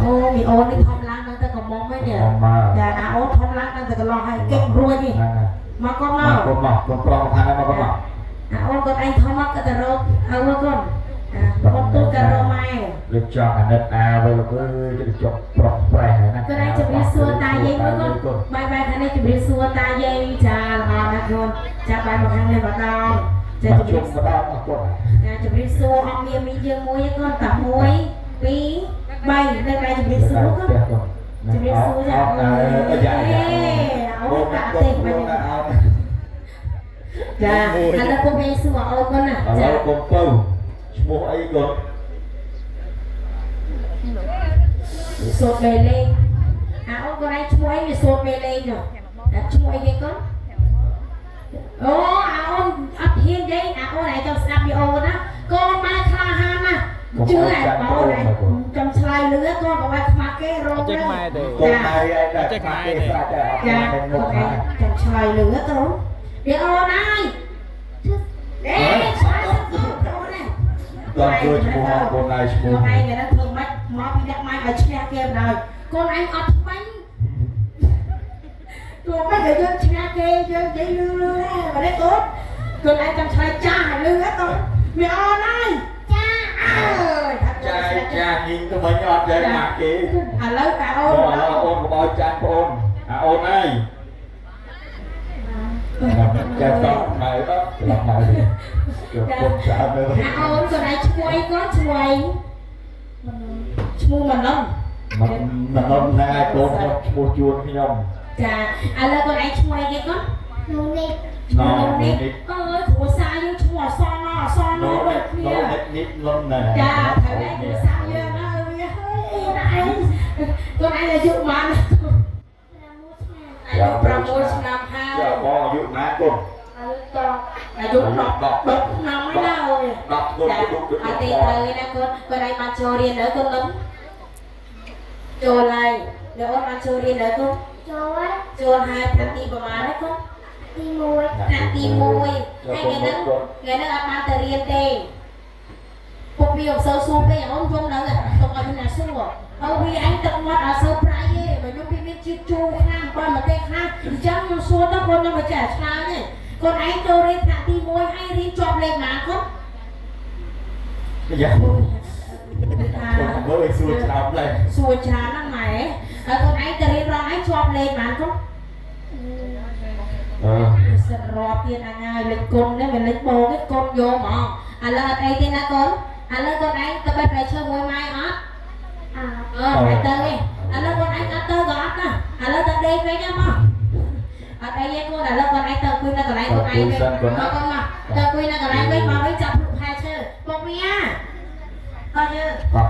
អូមីអូននេះធំឡើងដល់ទៅកំមុំហើយនេះ មក ចាអាអូនធំឡើងដល់ទៅកន្លោះហើយគេរួចនេះ ហ្នឹងហើយ មកកូន មក មក កូនមកកូនប្រុសខាងហ្នឹងមកកូនមក អាអូនគាត់ឯងធំមកក៏ទៅរកឪកូនអាកូនទូក៏រកម៉ែ លោកចង់អាណិតអាវិញលោកអើយទៅចង់ប្រុសប្រេះហ្នឹងណា គាត់ឯងជម្រាបសួរតាយាយមួយកូនបាយបាយខាងនេះជម្រាបសួរតាយាយចាល្អណាស់កូនចាបាយមកខាងនេះម្ដងចា ចា ជម្រាប ជុំម្ដងអរគុណ ចាជម្រាបសួរអង្គមានមីយើងមួយកូនតា1 2 3នៅតែជម្រាបសួរកូន ផ្ទះកូន ជំរាបសួរចា អឺយ៉ាយ៉ា អូតាទេបាញ់ អត់ ចាឥឡូវពុកឯងសួរអូនកូនណា ឥ ចា ឡូវកូនពៅឈ្មោះអីកូន សូត្រមេលេងអាអូនកូនឯងឈ្មោះអីវាសូត្រមេលេងនោះអាឈ្មោះអីគេកូនអូអាអូនអត់ហ៊ានទេអាអូនឯងចង់ស្ដាប់ពីអូនណាកូនម៉ែក្លាហានណាជឿឯងបងឯងចង់ឆ្លើយលឺកូនក៏បែរខ្មាស់គេរង អត់ចេះខ្មែរទេ កូនម៉ែឯងដែរ ចេះខ្មែរទេ ស្រាច់តែអត់ ចា មុ កូនឯ ខហើ ងចង់ឆ្លើយលឺកូនវាអូនហើយអេឆ្លើយសិនកូនណា តើជួយឈ្មោះកូនឯងឈ្មោះ កូនឯងហ្នឹងធ្វើម៉េចមកពីដាក់ម៉ែឲ្យឈ្នះគេបណ្ដោយកូនឯងអត់ថ្មិញទោះមិនក៏យើងឈ្នះគេយើងនិយាយលឺលឺដែរបើនេះកូនកូនឯងចង់ឆ្លើយចាស់ឲ្យលឺហ៎កូនវាអនហើយ ចា អើយថា ចាយចាញីងទៅវិញអត់ចេះមកគេ ឥឡូវតាអូ អូ ន ឥឡូវអូនកុំឲ្យចាញ់បងអូនអាអូនឯងចាតោះម៉ែអត់ច្រឡំម៉ែយកកូនច្រើនទៅ អាអូនកូនឯងឈ្មោះអីកូនឈ្មោះអីឈ្មោះមណ្ឌល មិនមិនណាកូនខ្ញុំឈ្មោះជួនខ្ញុំ ចាឥឡូវកូនឯងឈ្មោះអីគេកូន នូនេះ ណូ នេះ នេះ អើយគ្រួសារយើងឈ្មោះអសនអសន ណូ ដូច នេះ គ្នា នេះលំណា ចាត្រូវឯងគ្រួសារយើងណាអើយហើយកូនឯងកូនឯងអាយុប៉ុន្មាន 6ឆ្នាំ អាយុ6ឆ្នាំហើយ ចាបងអាយុណាកូន អាយុ10 10ឆ្នាំហើយណាអើយ 10កូន ចា ទុកទុក អត់ទេត្រូវឯណាកូនកូនឯងបានចូលរៀននៅកូនលំចូលហើយនៅអូនបានចូលរៀននៅកូន ចូល ចូលហើយថ្នាក់ទីប្រហែលហើយកូន ទី1 ថ្នាក់ទី1ហើយថ្ងៃហ្នឹងថ្ងៃហ្នឹងអត់បានទៅរៀនទេពុកវាអត់សូវសួរពេកអូនយំនៅទុកឲ្យមានអ្នកសួរអូវាអញទឹកមាត់អត់សូវប្រៃទេបើខ្ញុំវាមានជាតិជូរខ្លាំងបើមកទេខ្លាំងអញ្ចឹងខ្ញុំសួរទៅកូនខ្ញុំមិនចេះឆ្លើយទេកូនឯងចូលរៀនថ្នាក់ទី1ហើយរៀនជាប់លេខប៉ុន្មានកូន យ៉ា ថា មើលឲ្យសួរច្រើនដែរ សួរច្រើនណាស់ម៉ែហើយកូនឯងទៅរៀនរងឯងជាប់លេខប៉ុន្មានកូន អឺ សិតរាប់ទៀតអញហើយលេខគុណនេះមិនលេខបងទេគុណយកហ្មងឥឡូវអត់អីទេណាកូនឥឡូវកូនឯងទៅបេះផ្លែឈើមួយម៉ែអត់ អត់ អឺមិនទៅទេឥឡូវកូនឯងអត់ទៅក៏អត់ណាឥឡូវទៅដេកវិញណាមកអត់អីទេកូនឥឡូវកូនឯងទៅអង្គុយនៅកន្លែងកូនឯងវិញមកកូនមកទៅអង្គុយនៅកន្លែងវិញមកវិញចាប់ភ្លុកផ្លែឈើបងវាអត់យើ តោះ